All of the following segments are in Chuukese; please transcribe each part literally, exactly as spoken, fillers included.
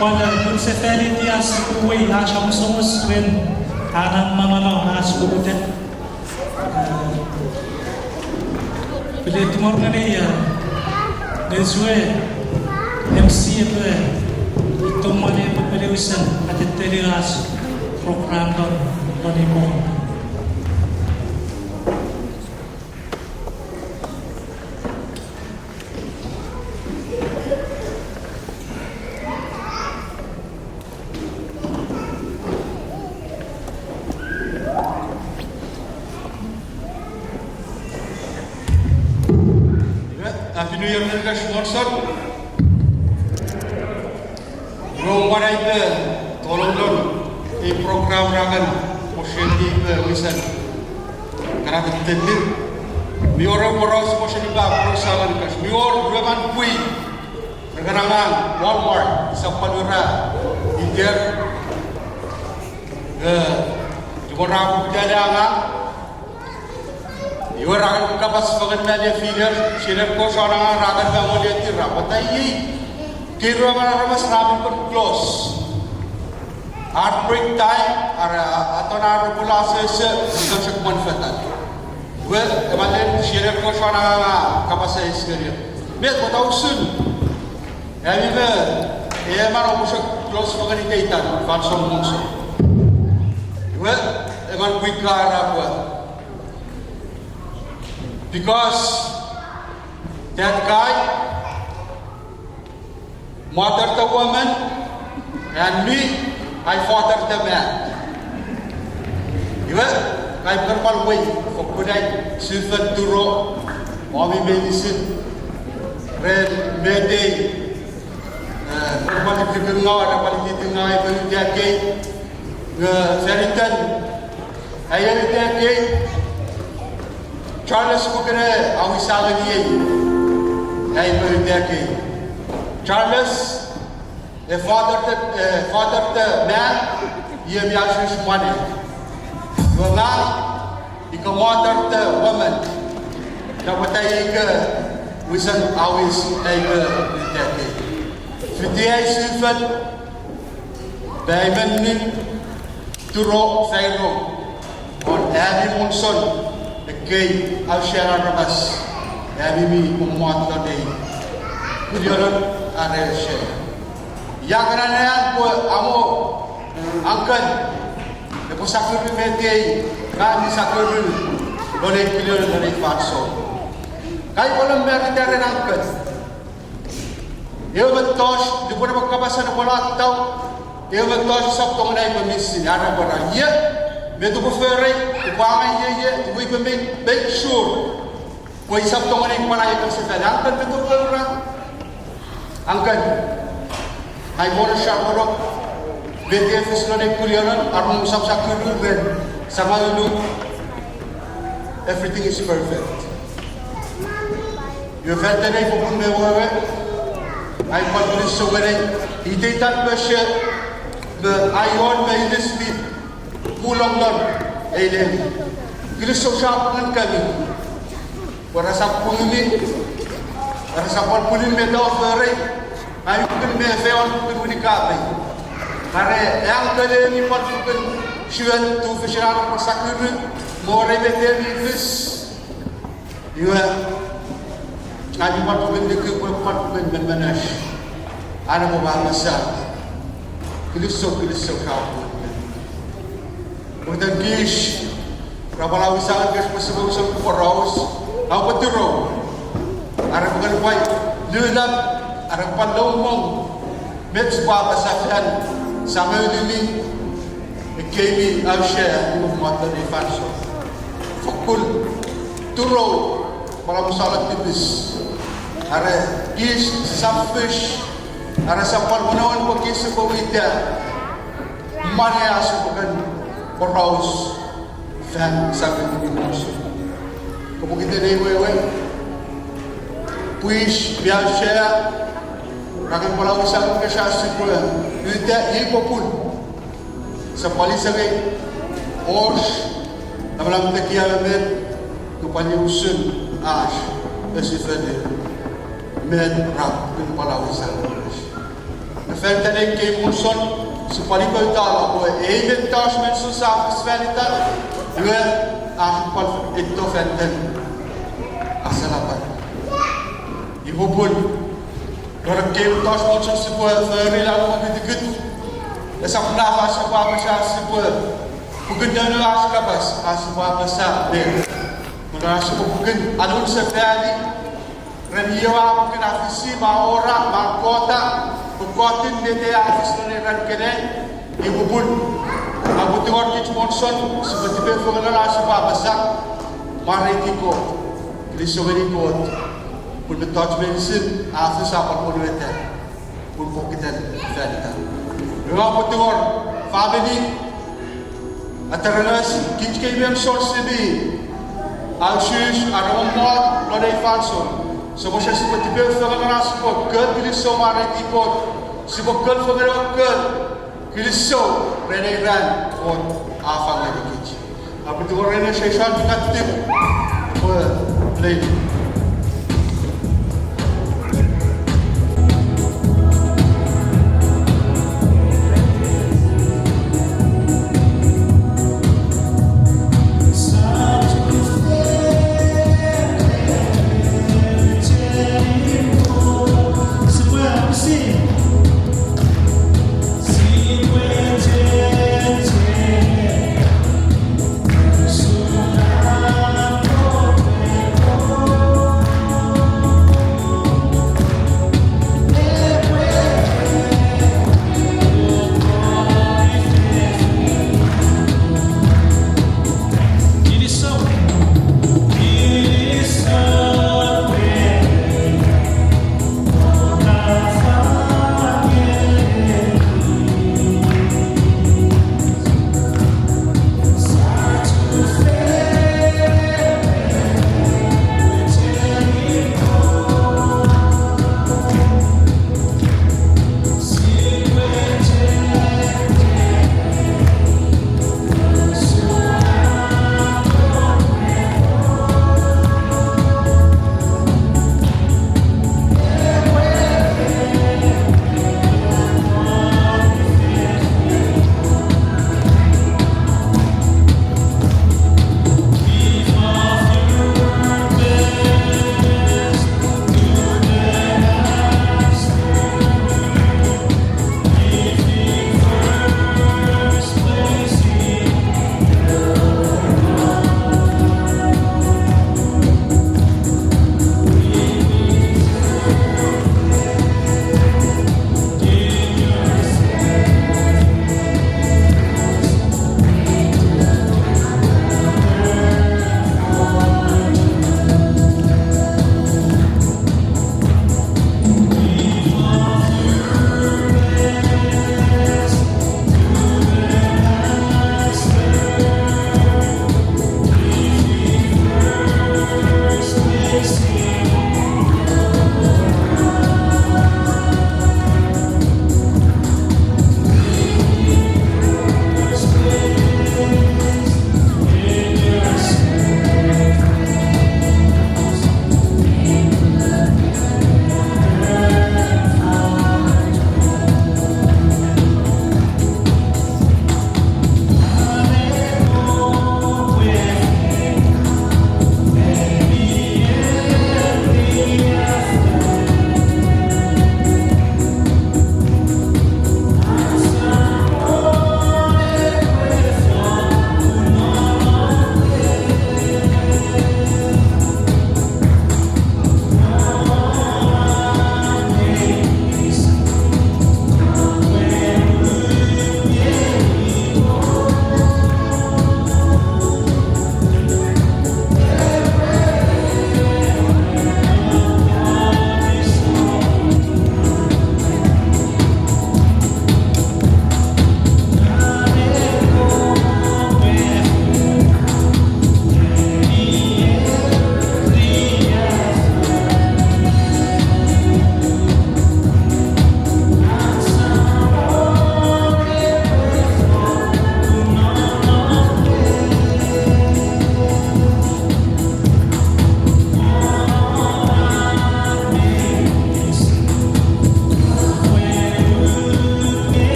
Pwal, eh, pun sefaliti ach sipwe wei ach omusomus ren an mamalon ach kukuta. Eh, pele tumor ngeni, eh, nesue M C epwe, eh, itomwane epwe pele wisen ateteli ach program lon, lon imon. Iwe, Happy New Year ngenikich monson. Iwe, mwan aipe tolong lon ei program ra kan oseni iwe wisen kana tettenin. Mi wor ew poraus mochen ipwe aporausa ngenikich. Mi wor ruemon pwi re kan angang Walmart, isap pwal ura iter. Eh, tumor a kutale angang. Iwe ra kan kapas fengen me nefiner, siner ko chon angang ra kan mangolieti ra pwata iei. Kei ruemon aramas ra mi kon close. Ar break time, ar, a, aton ar repwe asese, ika chok mwen fetan. Iwe, emon siner ko chon angang a kapas eis ngeni. Met pwata usun? Ami me, emon omusek close fengen iteitan, fansoun monson. Iwe, emon pwi ka era pwe, because that guy mother the woman and me, I father the man. Iwe, ngang pwal wei, fokkun ai sufon turo, ami meinisin, ren met ei, eh, pwal titingau, ren pwal titingau, ai pwe uta kei, nge fan iten, ai uta kei, Charles pwe kene awisa ngeniei, ai pwe uta kei. Charles, a father the, a father the man, iwe mi auseus mwane. Iwe ngang, ika mother the woman, ina pwata ika wisen awis ai pwe uta kei. Fiti ai sufon, pwe ai men nin turo fairo won ami monson ekkei auchean aramas, ami mi mommot lon ei kulionon are auchea. Ia kana nean pwe amo uncle epwe sakuru met ei ngang mi sakuru lon ei kulionon lon ei fansoun. Ngang pwal marita ren uncle. Ewe mettoch, nupwen epwe kapasen epwe lattau, ewe mettoch esap tongeni pwe missing, are pwe ra ie, met upwe fori, upwe angei ie ie, upwe make, make sure pwe isap tongeni pwan ai pwe sefal. Uncle, met upwe ra? Uncle, ai pwon sa pwon, met e fis lon ei kulionon, are omusap sakuru ren samau nu, everything is perfect. Iwe fan iten ei popun me wewe, ai pwan kinisou ngeni, iteitan peshe, me aion me inis mi pulong lon ei neni. Kinisou chapur ngenikemi pwe resap pungemi, resap pwan pwinin met oua fori, ngang mi pwukun me efeiochun pwukun wini kapei. Are eangkelemi pwan pwukun chuen tufichin ar repwe sakuru, mwo rei met mi fis. Iwe, ngang mi pwan pwukun nuku pwe pwan pwukun memenesh. Are mo pwan mesa. Kinisou, kinisou chapur. Pokiten kich ra pwal awisa ngenikich pwe sipwe usun poraus, aupwe turo. Are pwe kan pwal lulap, are pwal loumong, met sipwe apasa fan samau nimi, ekkei mi auchea, iwe mother ei fansoun. Fokkun turo, pwal omusalo tipis. Are kich sisap fish, are sisap pwan monowen pwe kich sipwe wita mwane ach sipwe kan poraus fan samau nimi monson. Kopwe kiten ei wewe, pwich mi auchea, ra kan pwal awisa ngenikich ach sipwe uta ei popun. Sap pwal isengei och, lapalap tekia me met, nge pwal usun ach esifeni met ra kan pwal awisa ngenikich. Fan iten ekkei monson, sipwe pwan ipwe uta pwe ei mettoch monson sia fis fan itan, iwe, a pwan etto fan iten asalapan. Iwe pun, non ekkei mettoch monson sipwe fori la pwan kutukut, esap naf ach sipwe apasa sipwe pukun nonu ach kapas, ach sipwe apasa me, me ach sipwe pukun anun sefani, ren io a pukun afisi ma ora ma kota, pwe kotin met a fis non ei ran ikenai, iwe pun, a pwe tingor kich monson, sipwe tipeeu fengen ach sipwe apasa, mwareiti Kot, kilisou ngeni Kot, pun mettoch meinisin a fis a pwan pwonueta, pun pokiten fan itan. Iwe a pwe tingor famini, aterenes, kich kei mei sor simi, ausus, are mommot, non ei fansoun. Sipwe, sipwe tipeeu fengen ach sipwe kon kilisou mwareiti Kot, sipwe kon fengen ewe kon kilisou ren ei ran Kot a fang ngenikich. A pwe tingor ren ei session mi katitip, pwe play.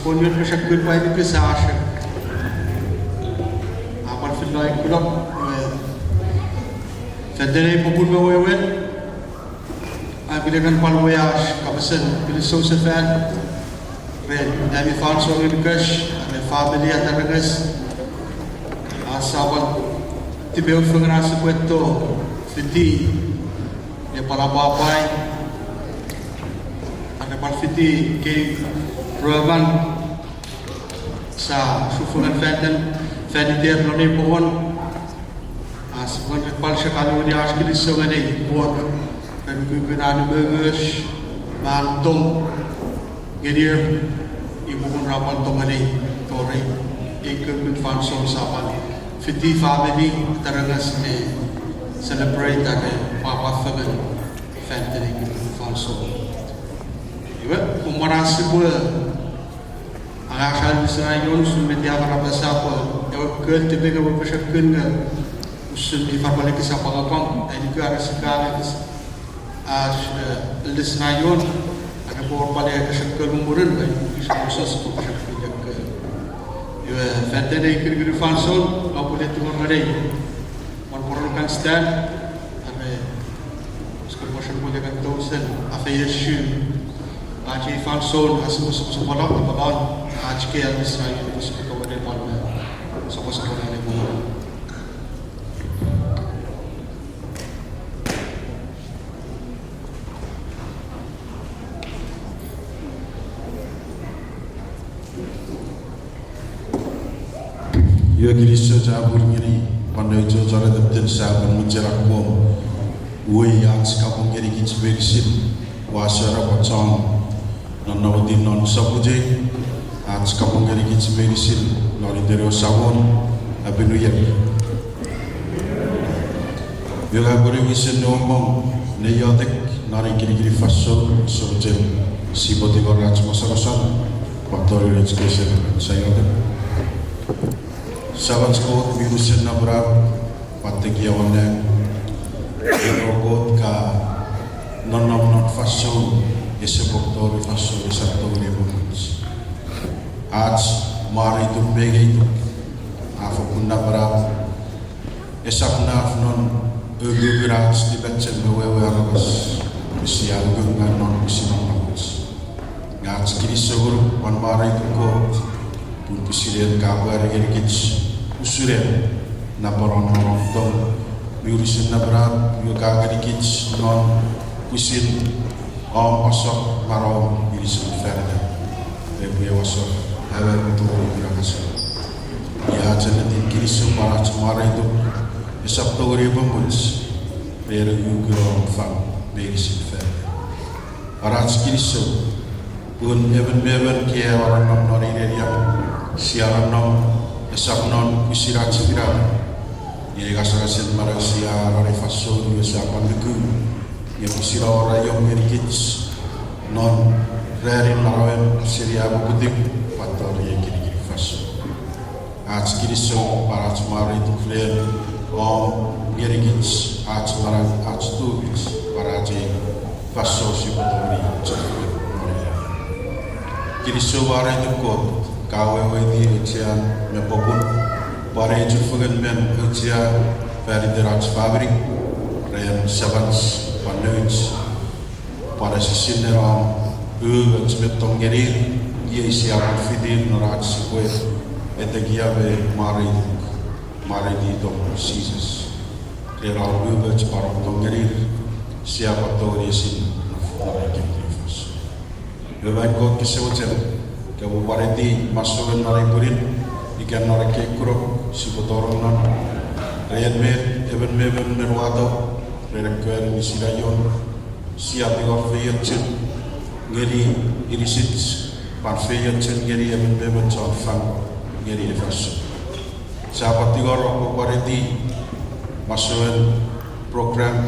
Pwon ion pochokun pwe aimwikes a ashe. A pwan filloi kunok, e, fan iten ei popun me wewen, a pwan kan pwan wor ach kapasen kinisou sefan ren ami fansoun ngenikich, ami family atarenges, ach sia pwan tipeeu fengen ach sipwe to fiti ne pwan apwapwai, are pwan fiti kei ruemon sia sufengen fan iten, fan iter non ei popun. Ach sipwe pwan chok alueni ach kinisou ngeni Kot ren kukkun an umoumoch me an tong ngenir, iwe pwan ra pwan tongeni tori ei kukkun fansoun sia pwan fiti famini atarenges ne celebrate are pwapwa fengen fan iten ei kukkun fansoun. Iwe, mwo mwan ach sipwe angasala lisan ion usun met a kan apasa pwe ewe kol tipeng ewe pochokun nge usun mi far pwal ekis apwangapwang, ai nuku are sika ekis ach, e, lisan ion, are pwe pwal ekis kol mumurin, ai nuku sa usun sipwe pochokun nge. Iwe, fan iten ei kinikinin fansoun, nge pwal tingor ngeni pwan pworon kan stand, are sipwe pwan pwal kan tou sen afeiochu ach ei fansoun, ach sipwe soposopono, pwal ach kei ach sia sipwe tongeni pwal me soposopono ne pwal. Iwe kinisou chapur ngeni pwan nouch chon etetten sia pwan mochen akkom uwei ach kapong ngenikich meinisin, ua sera pwan chon nonnomotin non sopwuchei, ach kapong ngenikich meinisin non iten ewe Samon, Happy New Year. Iwe ngang upwe wisen ne womong ne iotek non ei kinikinin fansoun, sipwe mochen sipwe tingor ach mosonoson, pwan tori nouch kei semirit sia iotek. Samach Kot mi unusen napanap, pwan tekia won nang, ina Kot ka nonnom non fansoun ese pok tori fansoun esap tongeni epwe much. Ach mwareituk me ngeituk a fokkun napanap, esap naf non ukukun ach tipachem me wewe aramas, pwe sia ukum ngang non pwisin nonnomuch. Nge ach kinisou ngonuk pwan mwareituk Kot, pun pwisin en ka pwari ngenikich usun en napanapen om tong mi unusen napanap, iwe ka ngenikich non pwisin om asor manau inisin fan itan, epwe ew asor aua mi tongeni kuna ngaseno. Iwe ach ennetin kinisou pwan ach mwareituk esap tongeni epwe much ren ukukun om fang meinisin fan itan. Pwan ach kinisou pun emon me emon kei a nonnom non ei nenian, sia nonnom esap non pwisin ach finata. Iei ngasangasen manau sia non ei fansoun, iwe sia pwan nuku nge pwisin a wor aion ngenikich non ranin manauen seni a poputa pwan tori ei kinikinin fansoun. Ach kinisou pwan ach mwareituk ren om ngenikich ach manau, ach tufich pwan ach ei fansoun sipwe tongeni chok non ei. Kinisou mwareituk Kot, ka weweiti auchean me popun, pwan ei chufengen men auchea fan iten ach famini, ren semach pwan nouch, pwan esisinen om umoumoch me tong ngenir, iei sia pwan fitir non ach sipwe etekia me mwareituk, mwareiti itom Jises. Ren om umoumoch pwan om tong ngenir, sia pwan tongeni esin non ei kinikinin fansoun. Iwe mwan Kot, kose mochen kopwe pwan eti masouen non ei pwinin, ika non ekkei kunok sipwe tonong non, ren met emon me emon mi wato ren ekkewe aninis ion, sia tingor feiochun ngeni inisich, pwan feiochun ngeni emon me emon chon fang ngeni ei fansoun. Sia pwan tingor kopwe pwan eti masouen program,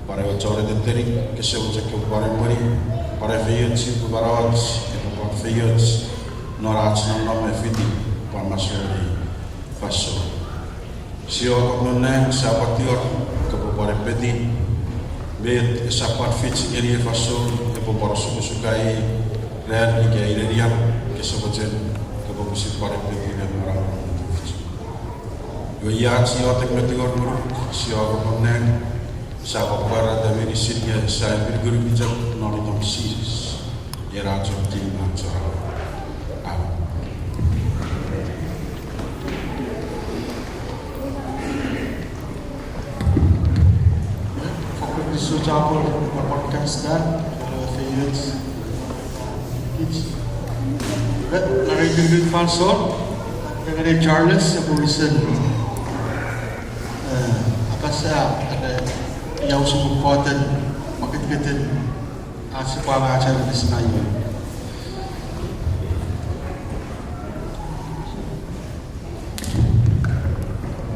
pwan ewe chon etetenik, kose mochen kopwe pwan emweni, pwan efeiochu pwe manauach epwe pwan feioch non ach nonnom me fiti pwan masouen ei fansoun. Sia Kot non nang, sia pwan tingor kopwe pwan epeti met esap pwan fich ngeni ei fansoun epwe pwan osukosuka ei ran ika ei nenian, Sokochen, kopwe pwisin pwan epeki ne manau. Iwe ia ach iotek me tingor ngonuk, Jiowa Kot non nang, sia pwan pwarata meinisin nge sia apinukunuk chok non itom Jises. Iei ach chok king me ach chon amanau. Amen. Fokkun kinisou chapur, pwan pwan kapas nang, pwan feioch. Kich. Nare kirikin fansoun, nengeni Charles, epwe wisen, eh, apasa, are ia usun pwatan, makitkiten, ach sipwe angachar ne sinaiwe.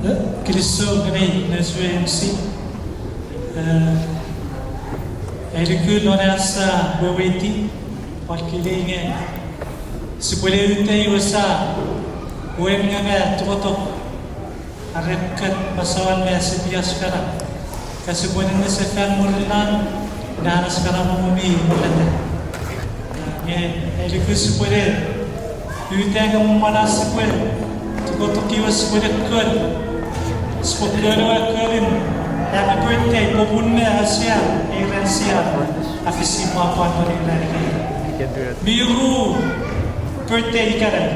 Eh, kinisou ngeni nesue M C. Eh, ai luku non ach sa weweiti, pwan kile nge sipwe le uta iwe sa wem nge me tukotok are ket masawan me sipias kana. Ka sipwe nenne sefan murinnon, nanas kana mo mi murete. Nge ai luku sipwe le uta nge mwo mwan sipwe tukotok iwe sipwe le kol. Sipwe kol ewe kolin happy birthday, popun me asia, ei ran sia afisi pwapwan non ei ran. Mi ru birthday ikenai.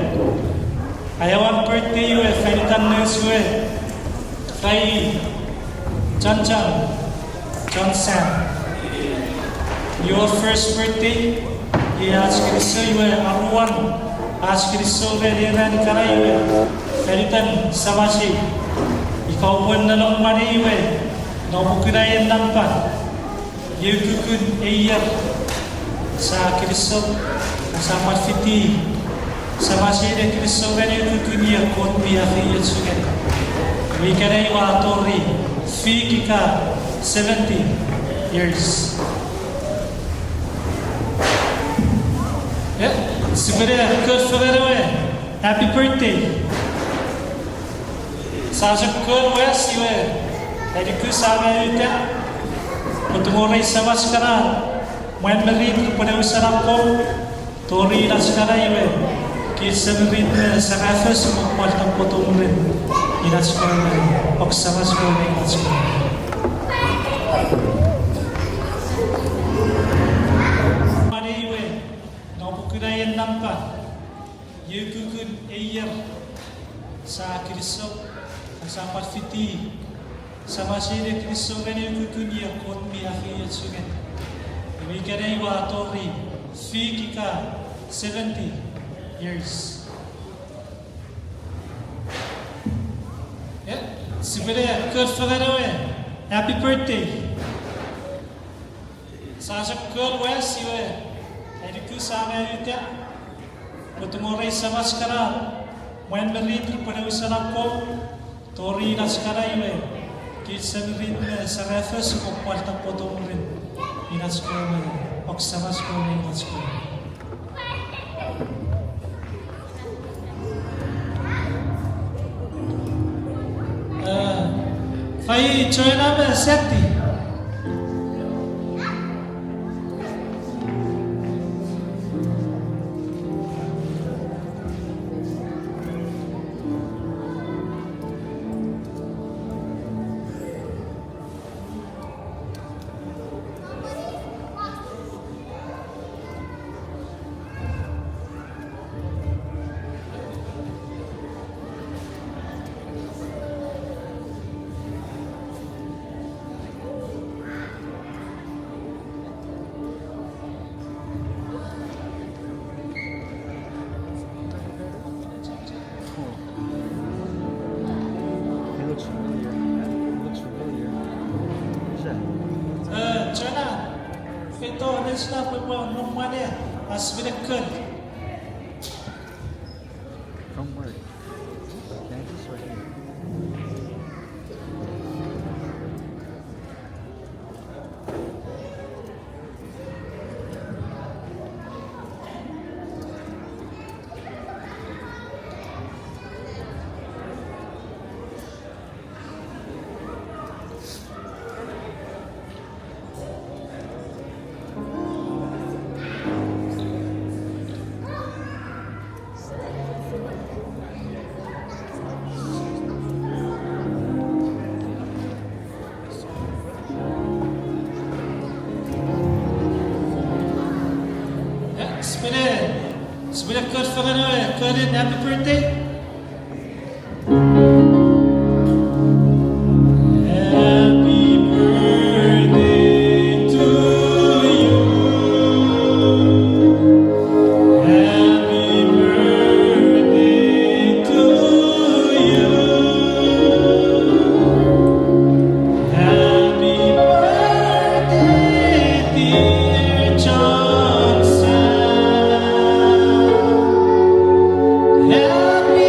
Aewin birthday iwe fan itan nesue, Fai John John, John Sam. Your first birthday, iei ach kinisou iwe aruan, ach kinisou ren ei ran ikenai iwe, fan itan Samach ei, ika oupwe nonnom mwanei iwe, nopwukun ai nampa. Iei ukukun ei ier, sa kinisou, sa pwan fiti Samach ei ne kinisou ren ei ukukun ier Kot mi afeiochu ngeni. Iwe ikenai ua tori fik ika seventy years. Eh, sipwe ne kol fengen ewe happy birthday. Sa chok kol wes iwe, ai luku sa me uta, pwe tungorei Samach kana, mwan me rit repwe ne usanap kom, tori inach kana iwe, kich semirit me serafo sipwe pwal tapweto mwirin inach kana, ok Samach kana inach kana. Mwanei iwe, nopwukun ai nampa. Iei ukukun ei ier, sa kinisou, sa pwan fiti Samach ei ne kinisou ren ei ukukun ier Kot mi afeiochu ngeni. Iwe ikenai ua tori fik ika seventy years. Eh, sipwe ne kol fengen ewe happy birthday. Sa chok kol wes iwe, ai luku sa me uta, pwe tungorei Samach kana, mwan me rit repwe ne usanap kom, tori inach kana iwe, kich semirit me serafo sipwe pwal tapweto mwirin inach kana, ok Samach kana inach kana. Eh, Fai Joanna me Sandy. He looks familiar. He looks familiar. Who's that? Uh, Jonah. Feito nesna pwe pwe no mwane aswede kul. From where? Kansas or here? Happy birthday to you. Happy birthday to you. Happy birthday, dear Johnson. Happy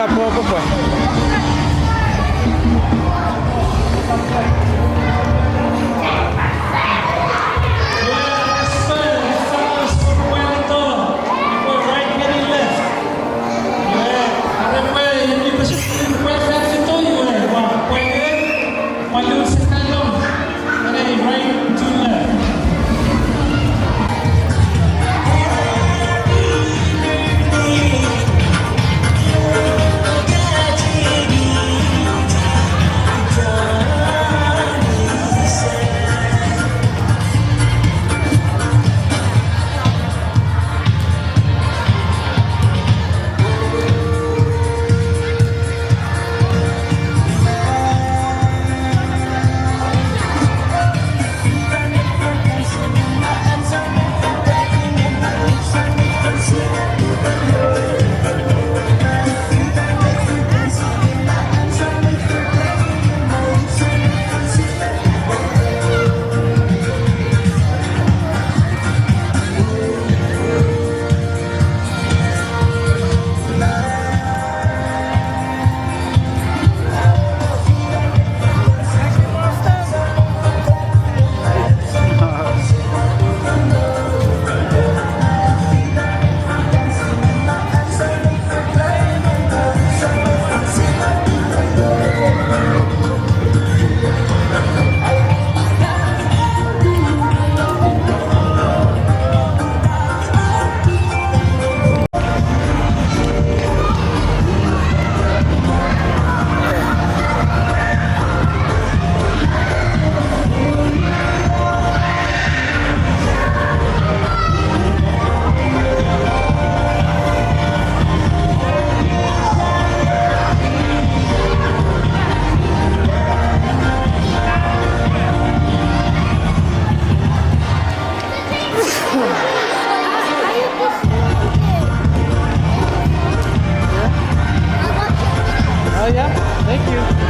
Apo, apo, apo. Oh yeah? Thank you.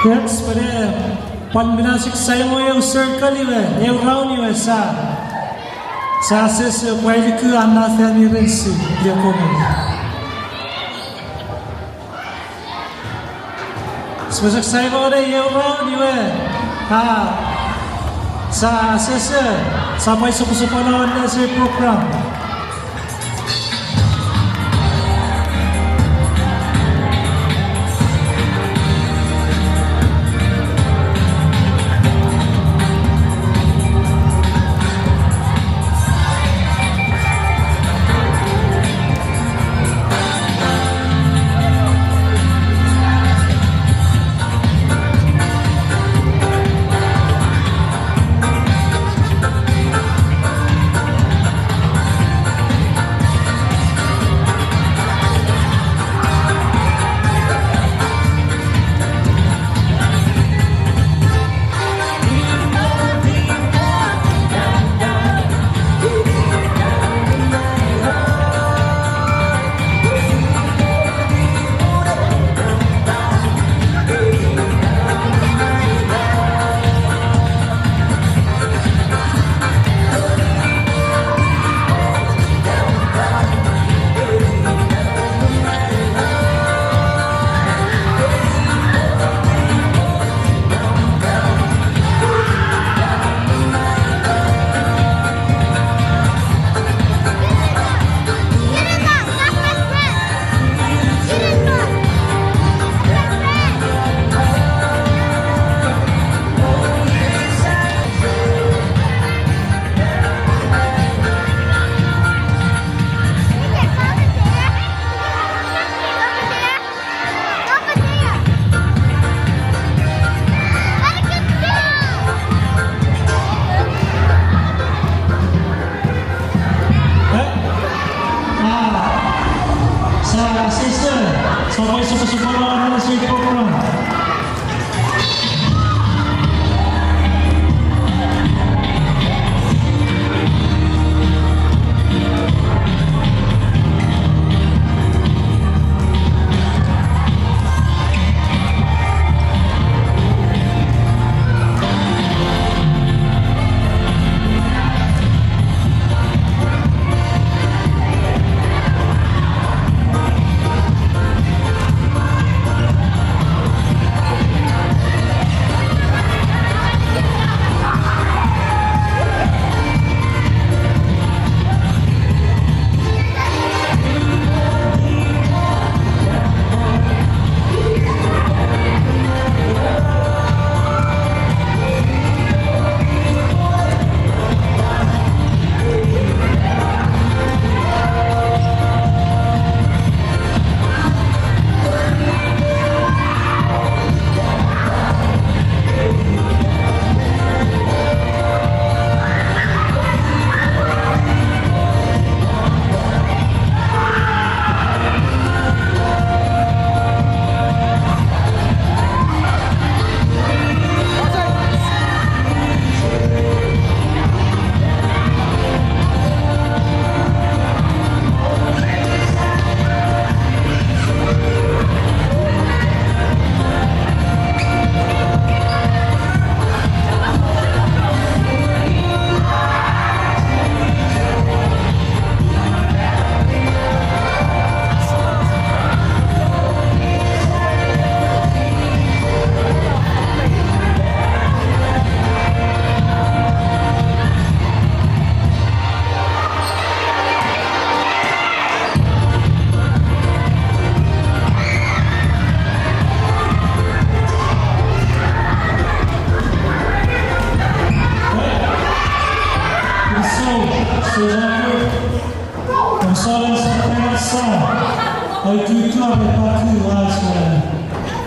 Next, pwe pwan mina chok sai mo eu circle iwe, eu round iwe sa. Sa sese pwailuku anna fan irensi, iekomen. Sipwe chok sai mo ne eu round iwe. A, sa sese, sa pwai soposopono ne ese program.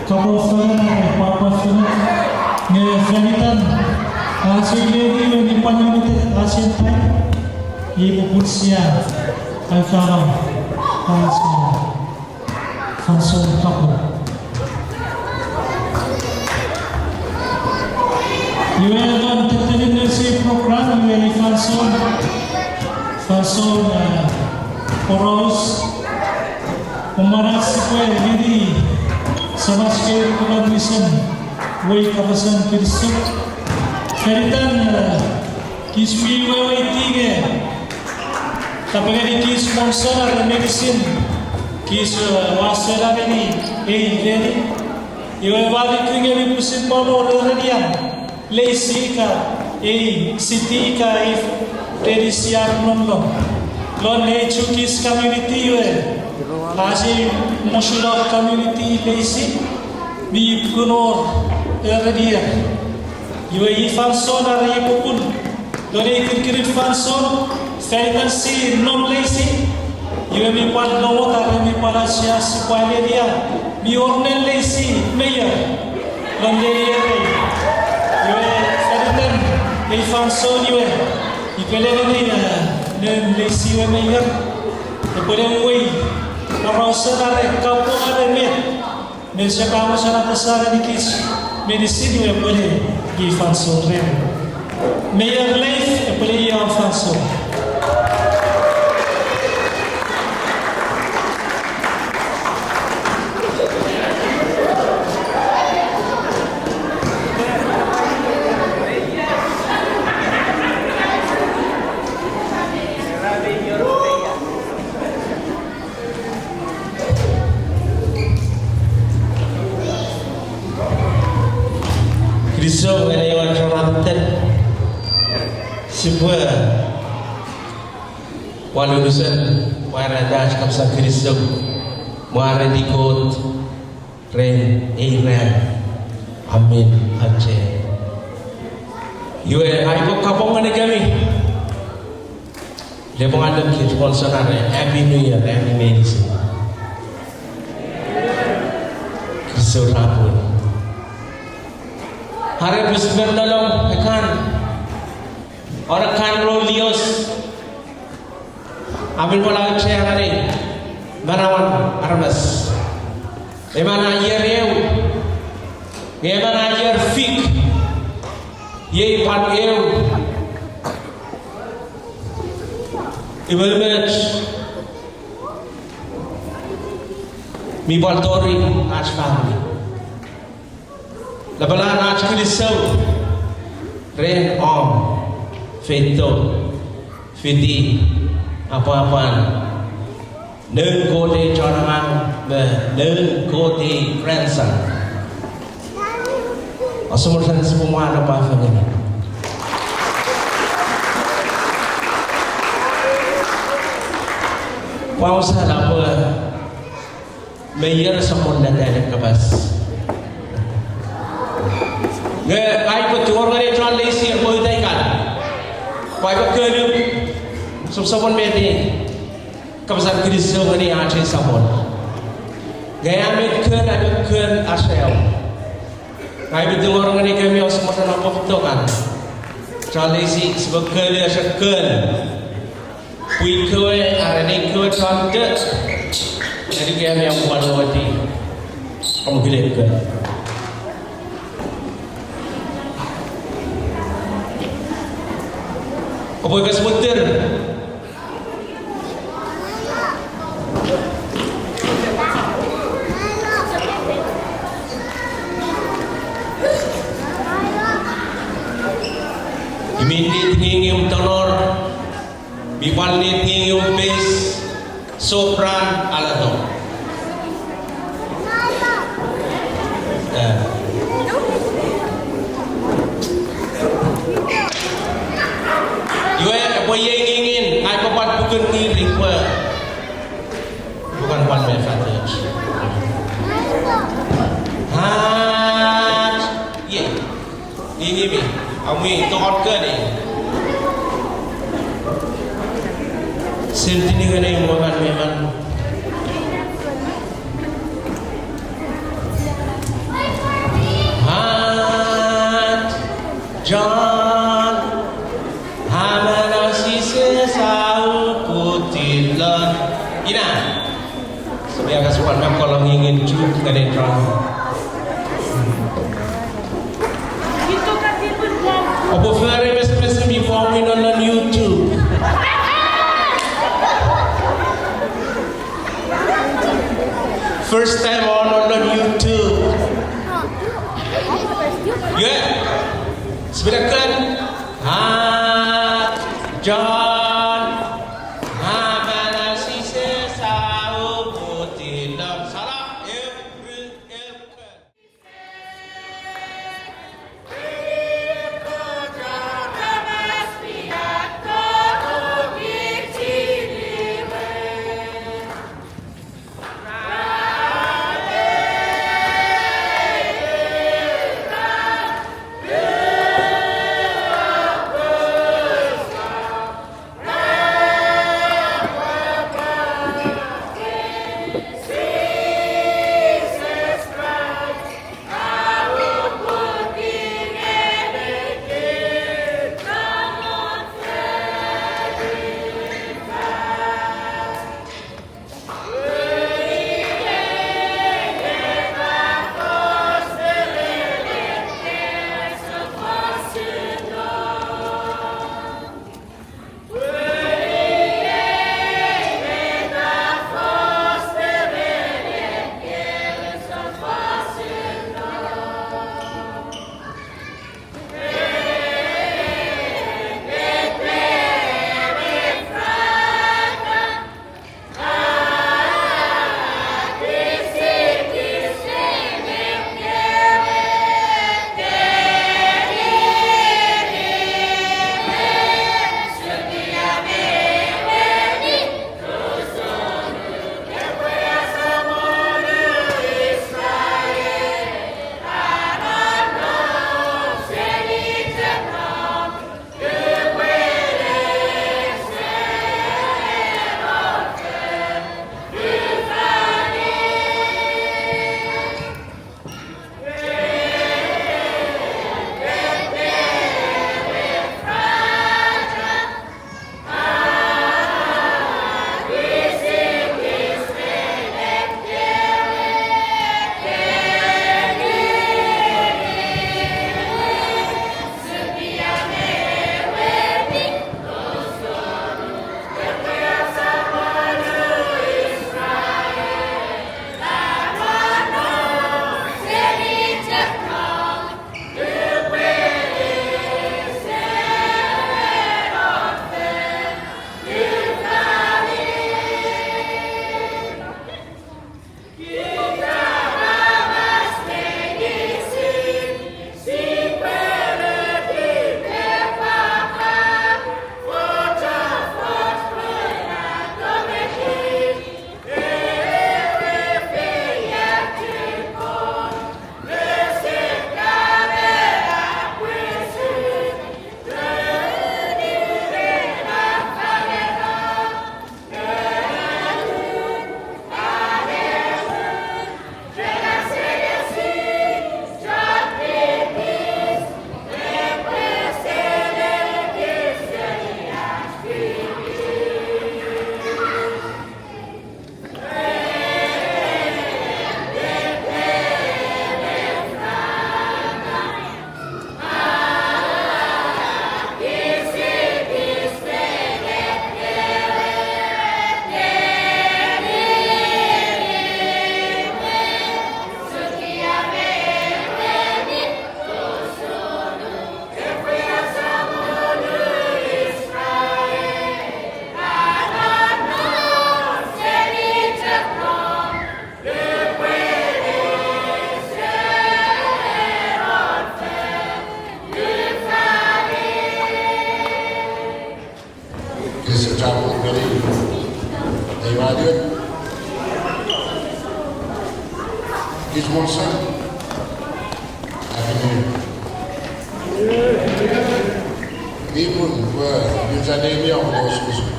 Couple fengen are pwapwa fengen. Nge fan itan ach ei lady we mi pwan unite ach ei time, iei popun sia aukano ach fansoun couple. Iwe non tettenin ese program iwe ei fansoun, fansoun, eh, poraus. Omanach sipwe ngeni samach kei program wisen. Wei kapasen kinisou. Fanitan, eh, kich mi weweiti nge, tapengeni kich monson are meinisin, kich, eh, wasena meni ei neni. Iwe ua nuku nge mi pwisin pwan wor erenian leisi ika ei siti ika ei neni sia nonnom non ei Chuukese community we, ach ei Mosulok community leisi, mi pukun wor erenian. Iwe ei fansoun are ei popun, non ei kirikirin fansoun, fanitan si nom leisi, iwe mi pwan lomot are mi pwan asiasi pwan elia, mi wor nen leisi meier non neni erei. Iwe fanitan ei fansoun iwe, ipwe le neni, eh, nen leisi we meier, epwe le wei porausen are kapong are met, me sipwe mochen apasa ngenikich meinisin we epwe le ei fansoun ren. Meier Leif epwe le ei fansoun. Kinisou ngeni ewe chon amitan. Sipwe pwal unusen pwarata ach kapasen kinisou, mwareiti Kot ren ei ran a men auchea. Iwe, ai upwe kapong ngenikemi. Lepwe ngang kich monson are Happy New Year, ami meinisin. Kinisou rapun. Are pwe sipwe nonnom ekkan, are ekkan rolios, a men pwal auchea ngeni manauen aramas. Emon a ier eu, nge emon a ier fik, iei pwan eu. Iwe met mi pwal tori ach famini. Lapalap ach kinisou ren om feito fiti apwapwan noun Kot ei chon angang me noun Kot ei grandson. Ese mo ren sipwe mwan apwapwan ngeni. Pwausa lapwe me ier sokkun neta ne kapas. Nge ai upwe tingor ngeni chon leisi epwe uta ikan, pwe ai upwe konu sopsopun met ei kapasen kinisou ngeni ach ei Samon. Nge a men kon, a men kon aseu. Ngang upwe tingor ngenikemi ese mo ren om pwan feito kan. Chon leisi, sipwe konu ese kon. Pwi kewe are nei kewe chon chok, ngenikemi om pwan weweiti om kile kon. Kopwe kas mutir. Iminit ngingim tonor, mi pwal nit ngingim peis, sopran alato. Eh. Iwe, epwe iei ngingin, ai upwe pwan pukun ngiri pwe pukan pwan me fatoch. Ach, iei. Ngingimi, ami tokon keni. Sentini keni mwokan meman. At John, amana Jises a ukutiw lon. Ina. Sipwe akas pwan me kolong ngingin Chuuk ngeni John. Oupwe fori mesemes mi pwomwi non non YouTube. First time o non non YouTube. Tekan, a, John, a, Manasis, a, uputinon sala, eu, ru, eu, ken. Kese chapur ngeni ei radio. Kich monson. Happy New Year. Mi pun pwe yu chane mi amo osukosuk.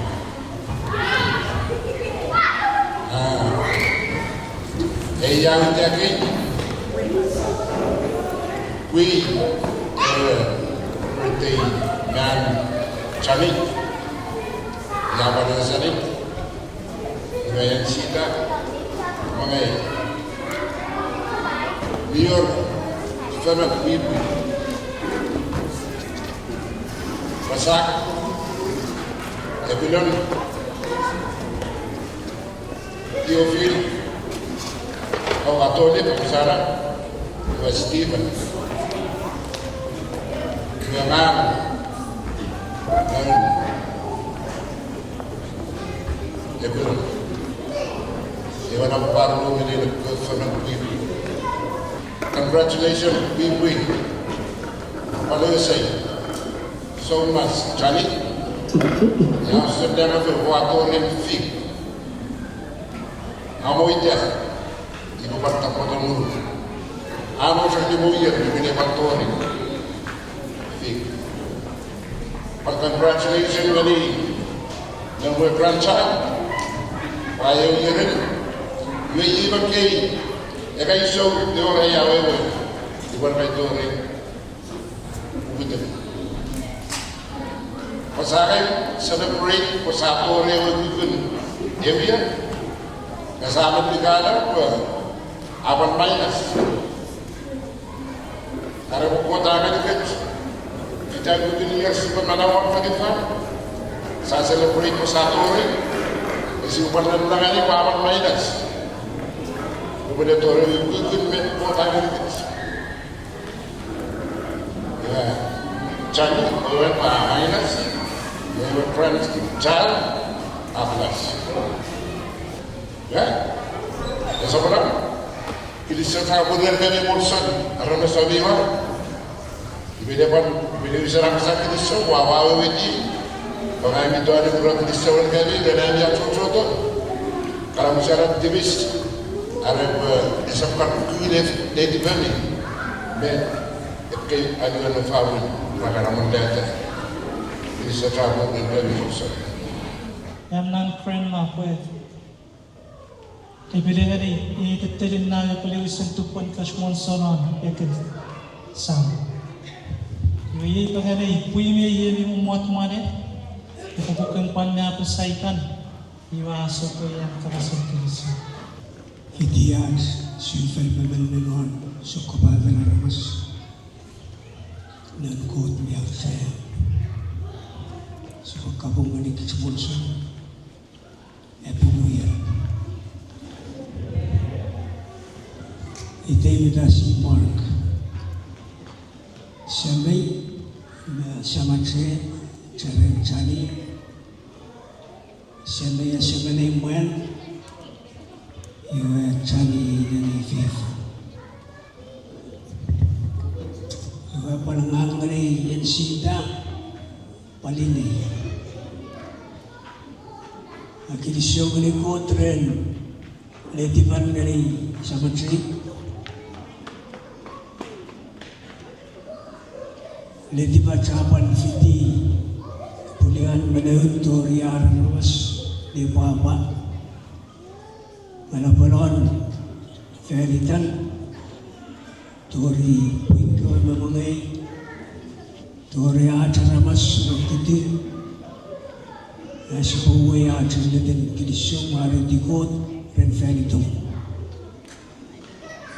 Ah, ei a utakei pwi, eh, birthday man Johnny. Ia pwan Johnny. Iwe en sita, mangei. Mi wor, fenok pwipwi. Pasak, Epilon, Theophil, o Katolik, Sara, iwe Stephen. Iwe ngang, ngang, epwe, ewe na pwan ru ngeni ne kofemen pwipwi. Congratulations, pwipwi. Pwal ese. So much, Johnny. Ia, sendanga fe ua tori fik. Amo ita, iko pwan tapweto munu. Amo seni mo ier, iko ne pwan tori fik. Pwan congratulations ngeni, ngeni we grandchild. Pwan eu ierin. Iwe iei makkei, eka iso, te ora ia wewe. Ipwan kai tori. Uputiw. Pwe sa kan celebrate pwe sa tori ewe kukkun ewe ier. Nge sa menikala pwe a pwan minus. Are pwe Kot a ngenikich. Ita kukkun ier sipwe manaueni fonufan. Sa celebrate pwe sa tori. Nge sipwe pwan nengeni pwe a pwan minus. Upwe ne tori ewe kukkun met Kot a ngenikich. Ia, Johnny, ewe pwan minus, ewe grandchild, a plus. Ia, esap ena, kilisou chapur ngeni Molson, aramas omiwa. Iwe ne pwan, iwe ne wisen apasa kilisou, ua, ua weweiti, pwe ngang mi tongeni ura kilisou ngeni, ren ami achocho to. Kana musaran tipis, are pwe, esap kan kune netipemi. Me, ekkei anuon me famini, ra kan amonnata. Kilisou chapur ngeni Molson. Am non grandma pwe epelengeni, e tettenin na epwe wisen tupwen Kach Monson non ekis sam. Iwe iei pengeni, pwi me iei mi mwot mwane, epwe pokiten pwan ne apasa ikan, iwe a sopwei an kapasen kinisou. Fiti ach sufel me mennenon sokkopaten aramas non Kot mi auchea. Sipwe kapong ngeni Kach Monson. Happy New Year. Itei me ta si Mark. Semei, me samache, cheren Johnny. Semei a semenei mwan, iwe Johnny inenei fefo. Iwe pwan ngang ngeni en sita, pwan inei. A kinisou ngeni Kot ren netipan ngeni samache. Letipach a pwan fiti pulian me noun tori aramas ne pwapwa. Nge napolon fan itan, tori pwin kewe me mongei, tori ach aramas non kiti, ach sipwe uwei ach ennetin kinisou mwareiti Kot ren fan itom.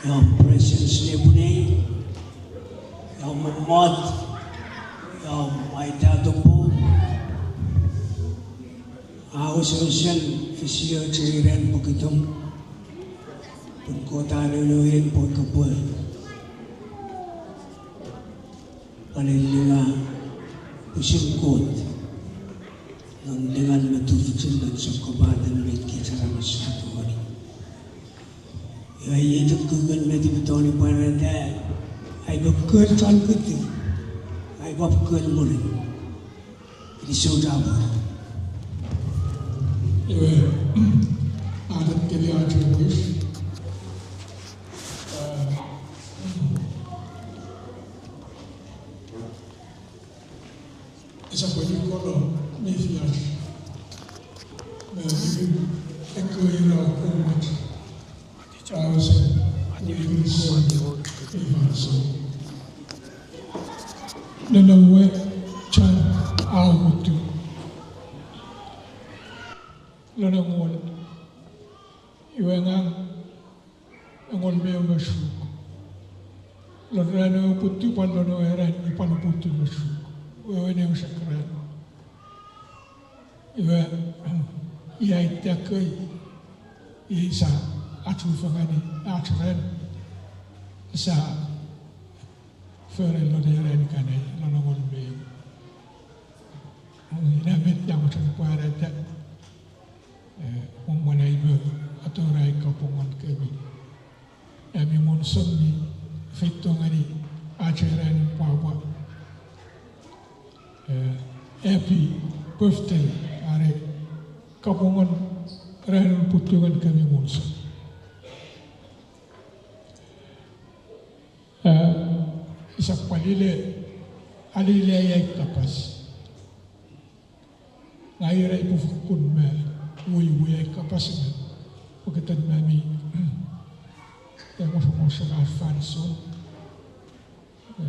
Ewe presence nepwinei, ewe mommot, ewe mwaitatopo, a wesewesen fisioch ren pwokitom, pun Kot a nounou en pwe kopwe pwan elinga pwisin Kot non lingan me tufichin non sokkopaten met kich aramas a tongeni. Iwe iei chok kukkun met mi tongeni pwarata, ai pwe kor chon kiti, ai pwe kor murin. Kinisou chapur. Iwe, a tettenin ach wish. Esap pwe ikono mefiach me ekkewe ira komoch. Ausen, iwe ikono mefiach. Nono we chan a utu. Lon engol, iwe ngang engol me ewe me suk. Lon ran ewe putu pwan lon ewe ran mi pwan putu me suk. Wewen ewe sek ran. Iwe, ia ita kei, ia sa achufengeni ach ran, sa fori lon ei ran ikenai, lon engon me ew. Ina met ua mochen pwarata, e, mwen ai upwe atora ai kapong ngenikemi. Ami monson mi feito ngeni ach ei ranin pwapwa. E, happy birthday, are kapong ranin putu ngenikemi monson. E, isap pwal ile, alile ai kapas. Ngang ira upwe fokkun me uweiwei ai kapas nge, pokiten mami, e, mosomosok ar fansoun, e,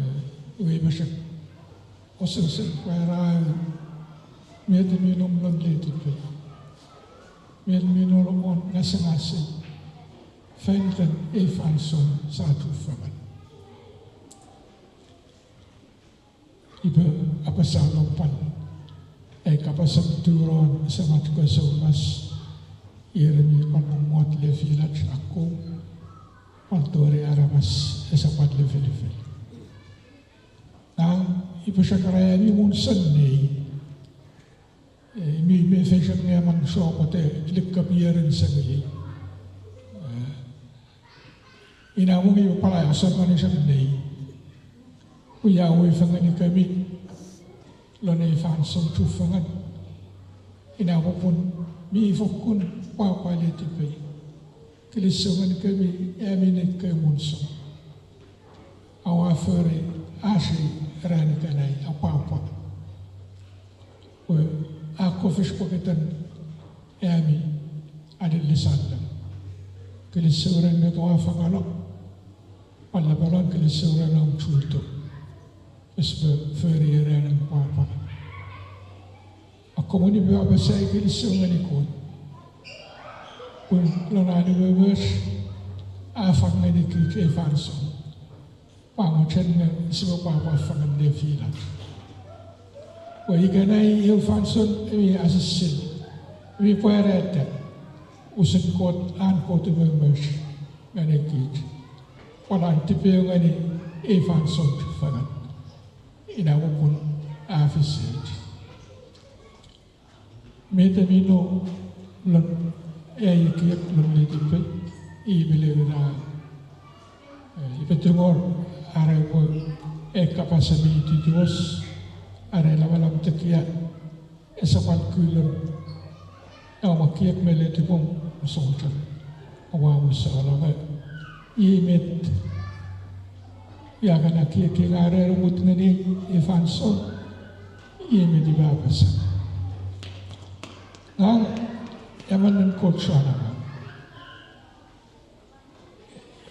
iwe ua mochen osesen pwarata met mi nom lon letipei, met mi nom won ngasangasei, fan iten ei fansoun sia chufengen. Upwe apasa lon pwan ai kapasen turon Semach kewe soumas, ir mi pwan mot lefilach akkom, pwan tori aramas esap pwan lefilefi. Ngang upwe chok era ami monson nei, e, mi, mi feisek nge mang sopwete likkap ierin semiei. E, ina mwo mi pwala asan mani sap nei. Ua uwei fengenikemi lon ei fansoun chufengen. Ina popun mi fokkun pwapwa letipei. Kilisou ngenikemi ami nei kewe monson. Oua fori ach ei ran ikenai apwapwa. Pwe a kofis pokiten ami alilisalem. Kilisou ren met oua fangalo. Pwal lapalap, kilisou ren om chuto. Esap fori ei ranin pwapwa. Akkomw, upwe apasa ai kilisou ngeni Kot. Pun lon an umoumoch a fang ngenikich ei fansoun. Pwan mochen nge sipwe pwapwa fengen lefilach. Pwe ikenai eu fansoun mi asisin, mi pwarata, usun Kot, an Kot umoumoch ngenikich. Pwan an tipeeu ngeni ei fansoun chufengen. Ina popun a fisich. Met mi nom lon ai ekiek lon letipei, i mi le ina, e, upwe tingor are pwe ei kapas mi titiwos, are lamalam tekia, esap pwal kulon ewe ekiek me letipom, sochok oua musala nge, i met ia kan ekieki ngare mut ngeni ei fansoun, i met upwe apasa. Ngang emon noun Kot chon angang.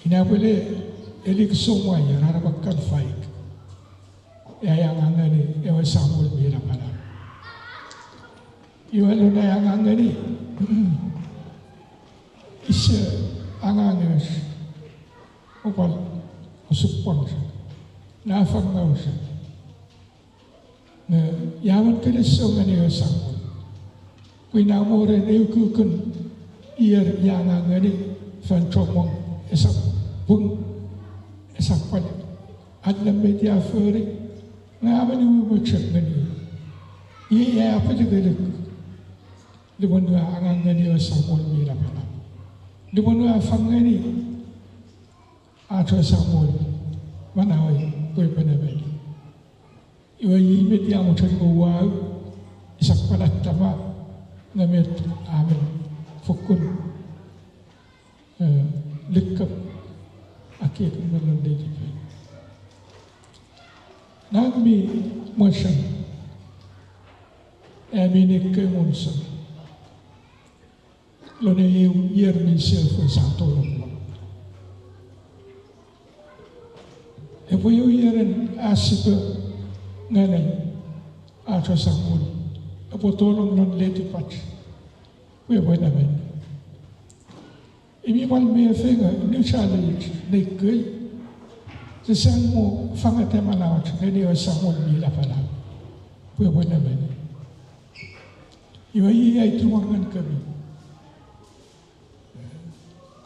Ina pwele elik somwa ier are pwe kan faik, ai angang ngeni ewe Samol mi lapalap. Iwe lon ai angang ngeni, ise angang ewe, o pwal osupwang chok, nafangau chok. Nge ia mwo kilisou ngeni ewe Samol, pwe ina mwo ren ei ukukun ier ia angang ngeni fan chommong esap pung, esap pwal allim met ia fori, nge a men umoumoch chok ngeni. Iei ai apilikilik lupwen ua angang ngeni ewe Samol mi lapalap, lupwen ua fang ngeni ach ewe Samol manauei pwe epwe nemeni. Iwe i met ia mochen pwe uwau, esap pwal attama, nge met a men fokkun, e, likkap ekiek me lon letipei. Ngang mi mochen ami nei kewe monson lon ei eu ier mi sefo sia tolong lon, epwe eu ieren asipe ngeni ach ewe Samol, epwe tolong lon letipach pwe epwe nemeni. Imi pwal mefi nge new challenge nei kewe, sisap mo fangeta manauach ngeni ewe Samol mi lapalap pwe epwe nemeni. Iwe iei ai tungor ngenikemi,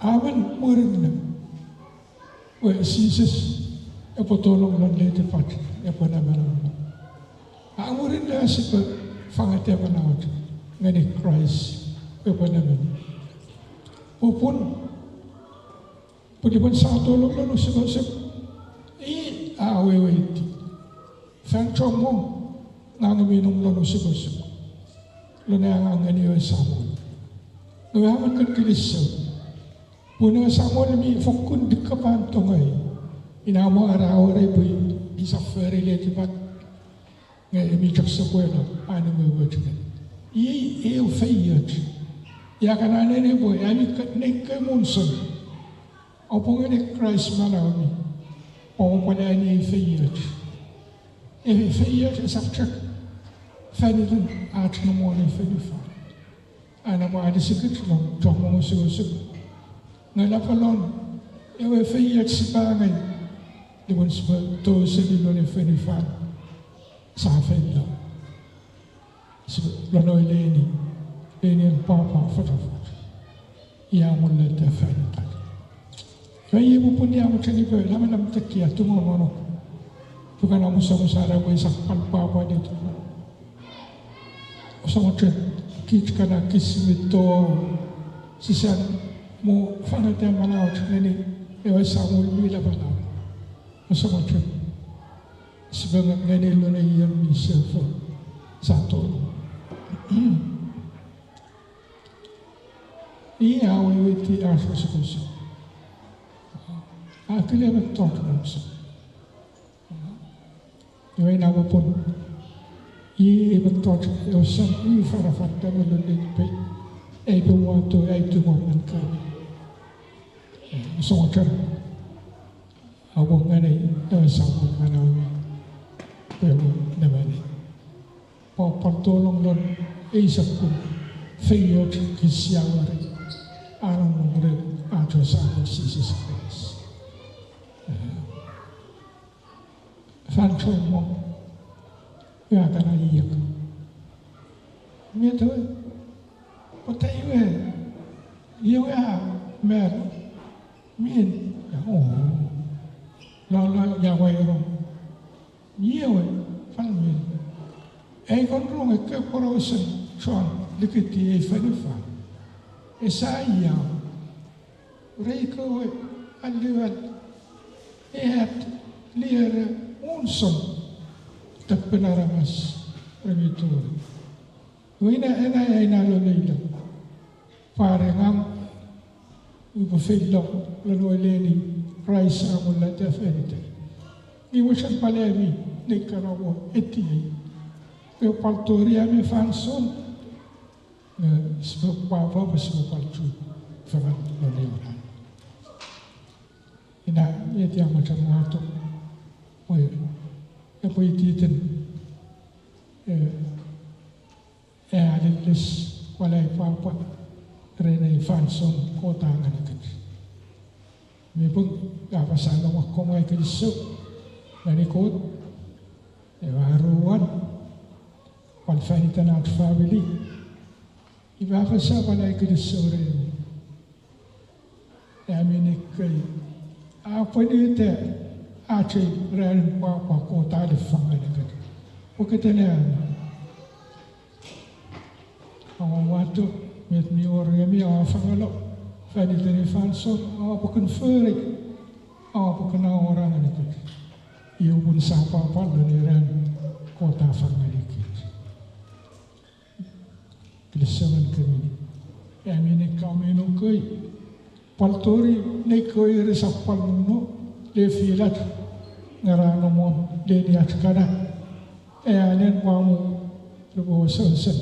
a men murinno pwe Jises epwe tolong lon letipach, epwe nemenem. A murinno sipwe fangeta manauach ngeni Kraist, epwe nemenem. Popun, pwe lupwen sia tolong lon osukosuk, i a weweiti fan chommong ngang mi nom lon osukosuk, lon angang ngeni ewe Samol. Nge a men kon kilisou pun ewe Samol mi fokkun dikkapan tongei. Ina mo a wor ei pwe isap fori letipach, nge mi chok sopweno an umoumoch ngeni. Iei eu feioch. Ia kan anene pwe ami kat nei kewe monson, oupwe ngeni Kraist manauemi, oupwe pwal ani ei feioch. Ei feioch esap chok fan iten ach nom won ei fonufan, a napano anisikich lon chommong osukosuk, nge lapalon ewe feioch sipwe angei lupwen sipwe tou seni lon ei fonufan sia feilo, sipwe lon ewe leni, lenien pwapwa fochofoch. Ia mwo leta fan itach. Iwe iei popun ia mochen ipwe namanam tekia, tungor ngonuk, pwe kana musamusara pwe isap pwal pwapwa ne tungor. Ouse mochen kich kana kis mi to, sisap mo fangeta manauach ngeni ewe Samol mi lapalap. Ouse mochen sipwe ngeni lon ei ier mi sefo sia tolong. I a weweiti ach osukosuk, a kile mettoch monson. Iwe ina popun, i mettoch ewe Sam mi afanafan me lon letipei, ei pwe wato ai tungor ngenikemi. Ouse mochen, oupwe ngeni ewe Samol manauemi, pwe epwe nemenem, pwe oupwe pwal tolong lon ei sokkun feioch kich sia weri, a nom non ren ach we Samol Jises Kraist. Fan chommong, ia kan aiek, met ewe, pwata iwe, iwe a mano, min, ia o, lolo ia wairo, iwe, fan min. Ei kon rong ekkewe porausen chon likiti ei fonufan, esa ia rei kewe aliwal, eat, liere, monson, tappin aramas re mi tori. Iwe ina, ena, ena lolo ilo, pwe are ngang upwe feilo lon ewe leni Kraist a mwo leta fan itei. Nge mochen pwal ami nei kana mo etiei, pwe pwal tori ami fansoun, nge sipwe pwapwa pwe sipwe pwal chu fengen lon ewe ran. Ina met ia mochen wato, pwe epwe ititin, e, e, alilis, pwal ai pwapwa ren ei fansoun Kot a ngenikich. Mi pung, a apasa nge akkom ai kinisou ngeni Kot, ewe aruan, pwal fan iten ach family. Iwe a apasa pwal ai kinisou remi, ami nei kewe, a pwenueta ach ei ranin pwapwa Kot a lifang ngenikich pokiten ami aua wato met mi wor remi, aua fangalo fan iten ei fansoun, aua pokiten fori, aua pokiten awora ngenikich. Iwe pun sia pwapwa lon ei ran Kot a fang ngenikich. Kilisou ngenikemi, ami nei kewe mi nukui, pwal tori nei kewe resap pwal nonno lefilach, nge ra nom won leni ach kana, e anen pwamo lupwen wesewesen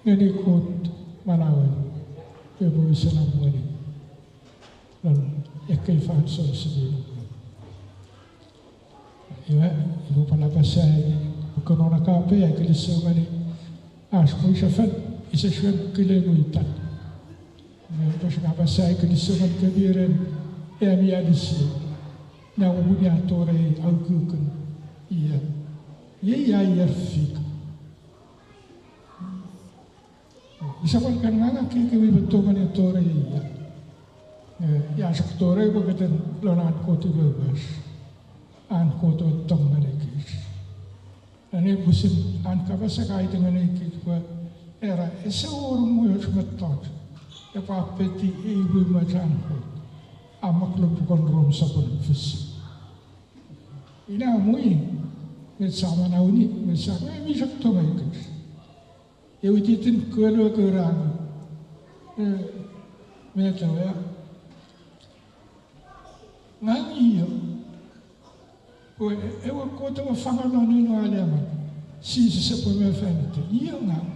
ngeni Kot manauan, pwe epwe wisen emweni lon ekkei fansoun sipwe nom. Iwe, iwe pwal apasa, pwe kon non akape ai kilisou ngeni ach mwichefen, ise chuen kilengui itan. Nge pwe sia apasa ai kilisou ngenikemi ren ami alisi, na upuni a tori ei ukukun ier. Iei ai ier fik. Ise pwal kan ngang ekkei kewe mi tongeni tori ei ier. E, ia chok tori pokiten lon an Kot umoumoch. Kot e tong ngenikich. Ane pusin an kapas a aiti ngenikich pwe era ese wor mwo och mettoch epwe apeti ei umoumoch an Kot a mak lon puken Rom sopun fisu. Ina mwi, met sa manaueni, met sa, e mi chok tong ngenikich. Ewe ititin kolo keran, e, met ewe, ngang io, pwe ewe Kot ewe fangalo nunu aleman, Jises epwe me fan itei, io ngang.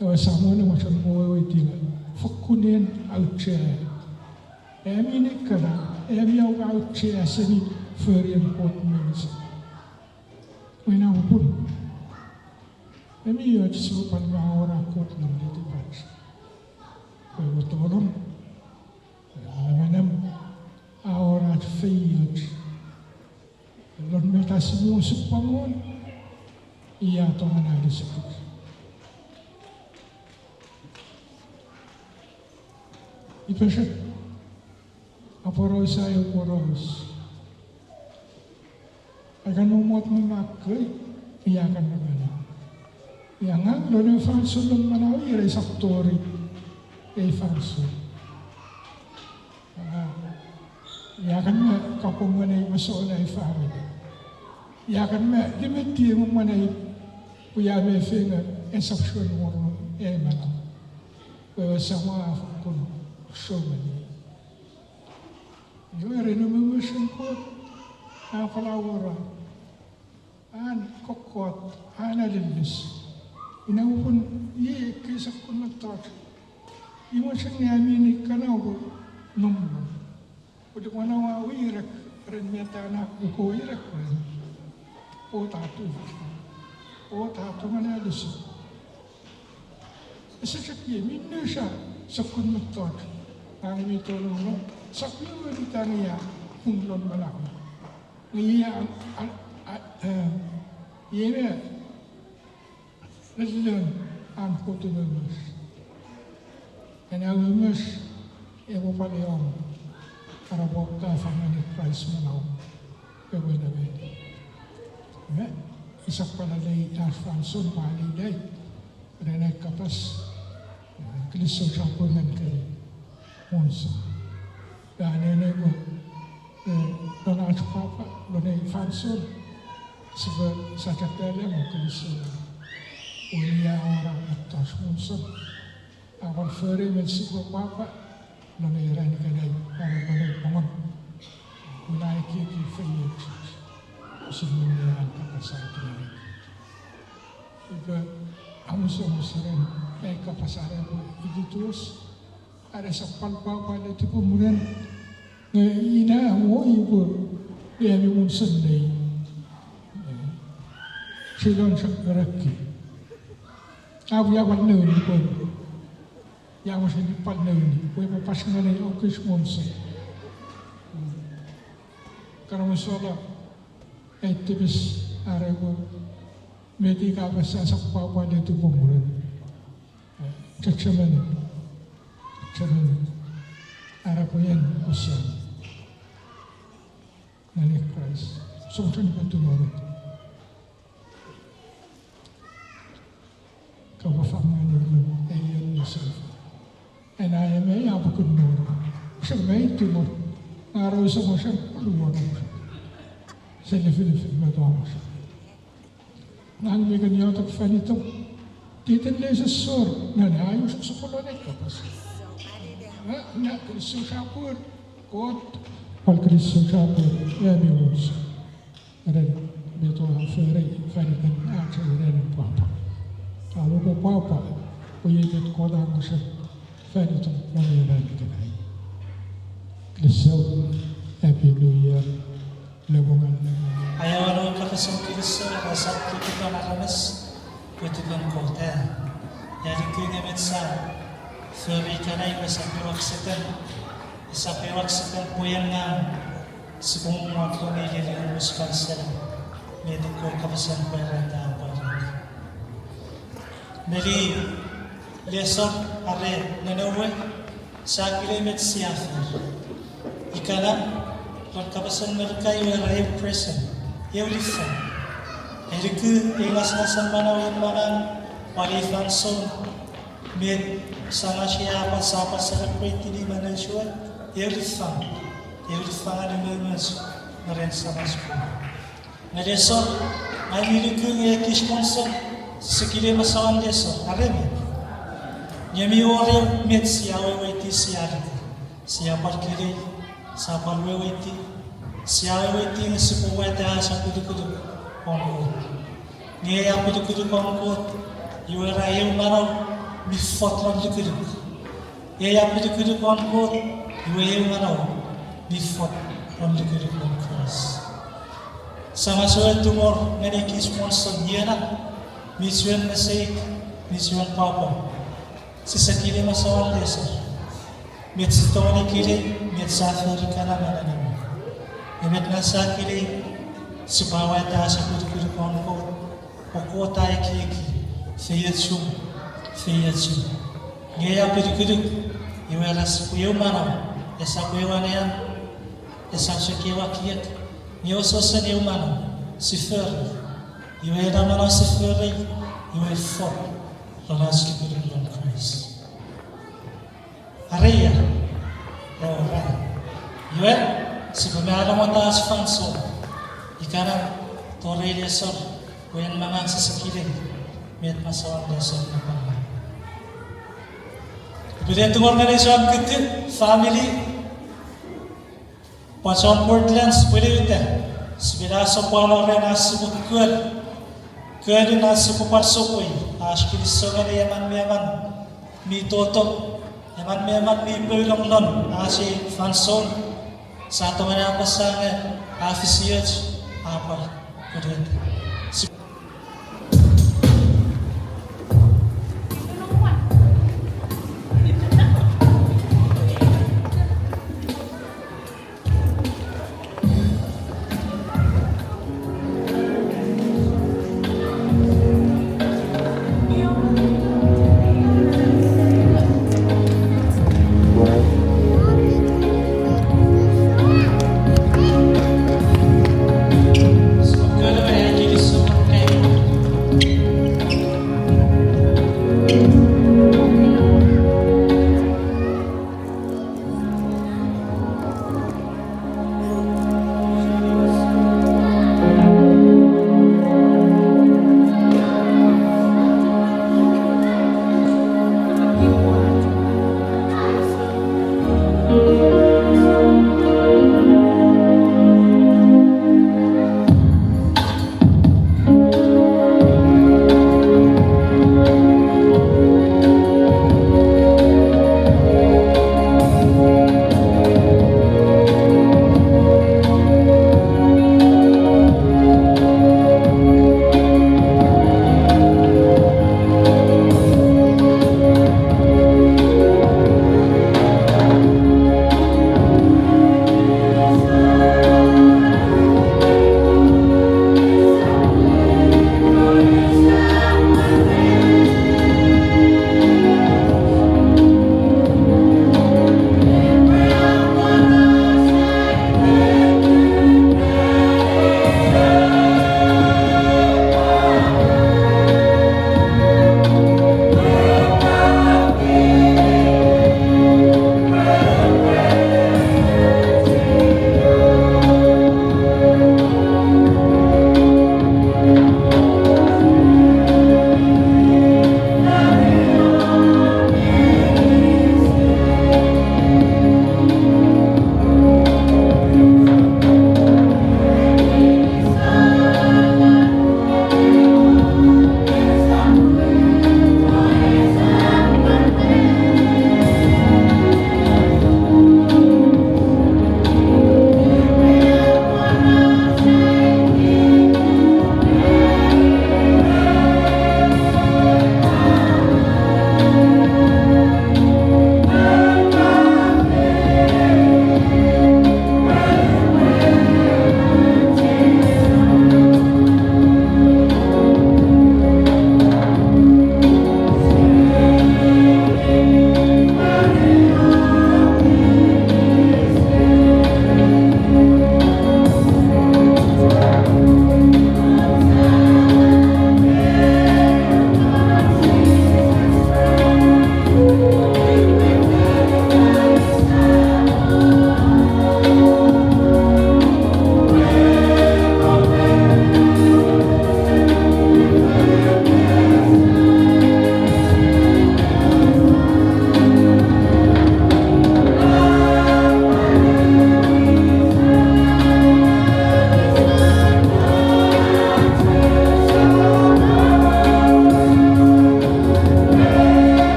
Ewe Samon e mochen weweiti ngang fokkun en auchea. Ami nei kana, ami oua auchea seni forien Kot meinisin. Ina popun, ami och sipwe pwan awora Kot non netipach. Pwe ewe tolong, e, alemenem, awora ach feioch lon met a sipwe osupwangen, ia tongeni anisikich. Ifa usun, aporausa eu poraus. Ai kan mommot me makkei, ia kan me manau. Ia ngang lon eu fansoun lon manauei, ina esap tori ei fansoun. A, ia kan me kapong ngeni masouen ai famini. Ia kan me limeti mwen ai, pwe ia me fengen esap chuen wor ei manau. Pwe ewe Samon a fokkun sou ngeni. Iwe ren umoumochen Kot a pwal awora an kokkot, an alilis. Ina popun iei ekkei sokkun mettoch I mochen nge ami nei kana oupwe nom non. Pwe lupwen oua wirek ren met a na uko wirek ren, Kot a tufich, Kot a tongeni alisi. Ese chok iei, mi nusa sokkun mettoch, ngang mi tolong non, sap iwe ita nge ia pung lon manau. Nge ia, a, a, e, iei me lellon an Kot umoumoch. Ena umoumoch epwe pwal eom, are pwe ka fangeni Kraist manau ewe neme. Me, esap pwal lei ach fansoun pwal lei, ren ai kapas, e, kilisou chapur ngenikemi, Monson. Ia, nenengeni, e, non ach pwapwa lon ei fansoun, sipwe sachapele me kilisou. Uni ia awora mettoch Monson a pwal fori met sipwe pwapwa lon ei ran ikenai, are lon ei mongon. Ua ekieki feiochuch usun minne an kapas a aiti ngenikich. Iwe, amusomus ren ei kapas are epwe itutuos, are esap pwal pwapwa le tipemwaramwar, nge ina mo ipwe, e, ami Monson nei, e, chilon chok raki. A pwe ia pwal nouni pwe, ia mochen pwal nouni pwe epwe pas ngeni okich Monson. Kana mosola, ai tipis are epwe, met ika apasa esap pwapwa le tipemwaramwar. Chechemeni, chechemeni, are pwe en usun ngeni Kraist, sochun pwe tumunu. Kopwe fangeni lon ei en nisefa. Ena emei a pukun noro. Chechemeni tumunu. Nge are usun mochen uluono. Seni filifil me Thomas. Ngang mi kan iotek fan itom. Titen le sosor, nge ai usuk sopwolon ei kapas. A, na kilisou chapur, Kot, pwal kilisou chapur, ia mi wos. Ren, met oua fori fan itom ach ei ranin pwapwa. Amo pwapwa, pwe iei met Kot a mochen fan itom non ei ran ikenai. Kilisou, Happy New Year. Ai aua kapasen kilisou, esap tipetekison aramas, pwe tipetekison Kot. Ia, ika met sa fori ikenai, esap ew accident, esap ew accident pwe en ngang sipwe mommot lon ei lelian wis fansoun, met Kot kapasen pwarata a pwarata. Neli lesson are nenowe, sia kile met sia fori. Ikana, Pwan kapasen Merika iwe era eu present, eu lifang. Eluku ei ngasangasen manau en manau, pwan ei fansoun, met Samas a pwan, sa pwan celebrate-ini me nouch we, eu lifang, eu lifang an umoumoch me ren Samas Kot. Nge lesor, ngang mi luku nge ekis monson, sise kilei masawan lesor, are met. Nge mi wor eu met sia weweiti sia luku. Sia pwal kilei, sia pwal weweiti, sia weweiti nge sipwe wata ach apilukuluk won Kot. Nge ei apilukuluk won Kot, iwe era eu manau mi fot lon lukuluk. Ei apilukuluk won Kot, iwe eu manau mi fot lon lukuluk lon Kraist. Samas we tungor ngeni ekis monson iena, mi chuen meseik, mi chuen pwapwa. Sise kilei masawan lesor. Met sia tongeni kilei, met sia fori kana me nonnom. Nge met ngang sia kilei, sipwe wata ach apilukuluk won Kot, pwe Kot a ekieki feiochum, feiochum. Nge ei apilukuluk, iwe era sipwe eu manau, esap ew anean, esap chok ew ekiek, nge wesewesen eu manau, sia fori. Iwe ena manau sia fori, iwe fot lon ach lukuluk lon Kraist. Are ia, o ra. Iwe, sipwe me anamota ach fansoun, ikenan tori lesor, pwe en me ngang sise kilei met masawan lesor napanapan. Upwe tungor ngeni chon Kiti family, pwan chon Portland sipwe liwita, sipwe ne sopweno ren ach sipwe kol, kolun ach sipwe pwan sopwei ach kinisou ngeni emon me emon mi toto, emon me emon mi poulong lon ach ei fansoun. Sia tongeni apasa nge a fisioch, a pwal kuleta.